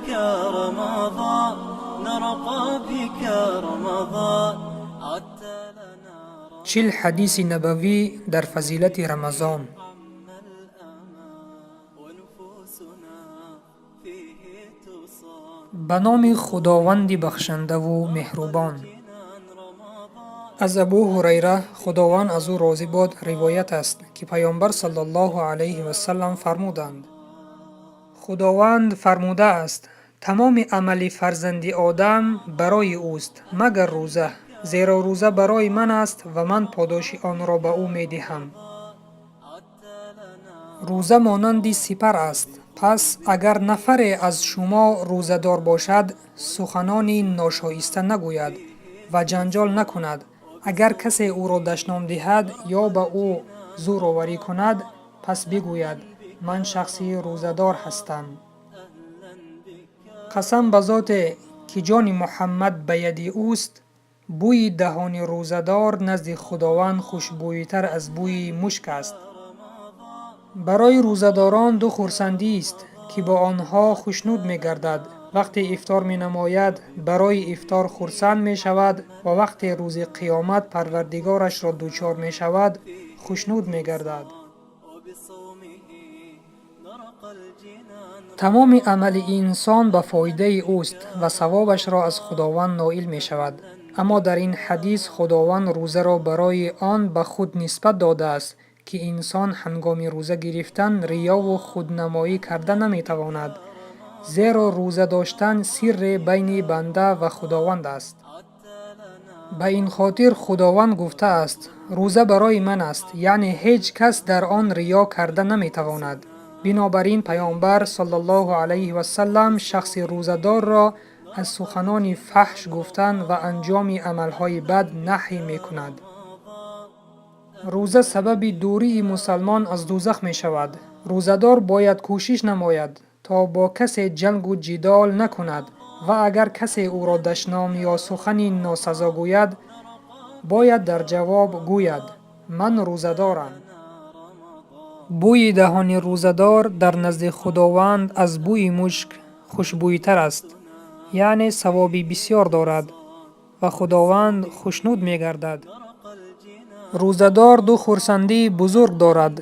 بك رمضان، نرقى بك رمضان، عدت لنا. 40 ҳадиси набавӣ дар фазилати Рамазон. عم الأمان ونفوسنا فيه تصان. Ба номи Худованди бахшандаву меҳрубон. جنان رمضان. Аз Абу Ҳурайра, Худованд аз ӯ розӣ бод, ривоят аст, ки Паёмбар саллаллоҳу алайҳи васаллам фармуданд: «Худованд фармудааст: тамоми амали фарзанди Одам барои ӯст, магар рӯза, зеро рӯза барои ман аст ва ман подоши онро ба ӯ медиҳам. Рӯза монанди сипар аст. Пас агар нафаре аз шумо рӯзадор бошад, суханони ношоиста нагӯяд ва ҷанҷол накунад. Агар касе ӯро дашном диҳад ё ба ӯ зӯроварӣ кунад, пас бигӯяд: ман шахси рӯзадор ҳастам. Қасам ба зоте, ки ҷони Муҳаммад ба яди ӯст, бӯи даҳони рӯзадор назди Худованд хушбӯйтар аз бӯи мушк аст. Барои рӯзадорон ду хурсандист, ки бо онҳо хушнуд мегардад: вақте ифтор менамояд, барои ифтор хурсанд мешавад ва вақте рӯзи қиёмат Парвардигорашро дучор мешавад, хушнуд мегардад. وبصومه نرقى الجنان. Тамоми амали инсон ба фоидаи ӯст ва савобашро аз Худованд ноил мешавад. Аммо дар ин ҳадис Худованд рӯзаро барои он ба худ нисбат додааст, ки инсон ҳангоми рӯза гирифтан риёву худнамоӣ карда наметавонад, зеро рӯза доштан сирре байни банда ва Худованд аст. Ба ин хотир Худованд гуфтааст: рӯза барои ман аст, яъне ҳеҷ кас дар он риё карда наметавонад. Бинобар ин Паёмбар саллаллоҳу алайҳи васаллам шахси рӯзадорро аз суханони фаҳш гуфтан ва анҷоми амалҳои бад наҳй мекунад. Рӯза сабаби дурии мусалмон аз дӯзах мешавад. Рӯзадор бояд кӯшиш намояд, то бо касе ҷангу ҷидол накунад ва агар касе ӯро дашном ё сухани носазо гӯяд, бояд дар ҷавоб гӯяд: ман рӯзадорам. Бӯи даҳони рӯзадор дар назди Худованд аз бӯи мушк хушбӯйтар аст, яъне савоби бисьёр дорад ва Худованд хушнуд мегардад. Рӯзадор ду хурсандии бузург дорад: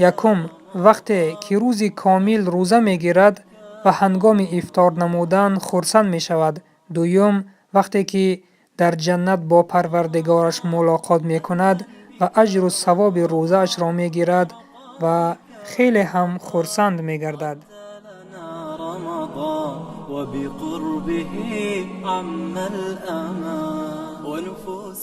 якум, вақте ки рӯзи комил рӯза мегирад ва ҳангоми ифтор намудан хурсанд мешавад. Дуюм, вақте ки дар ҷаннат бо Парвардигораш мулоқот мекунад ва аҷру савоби рӯзаашро мегирад ва хеле ҳам хурсанд мегардад. لنا رمضان، وبقربه عم الأمان ونفوس.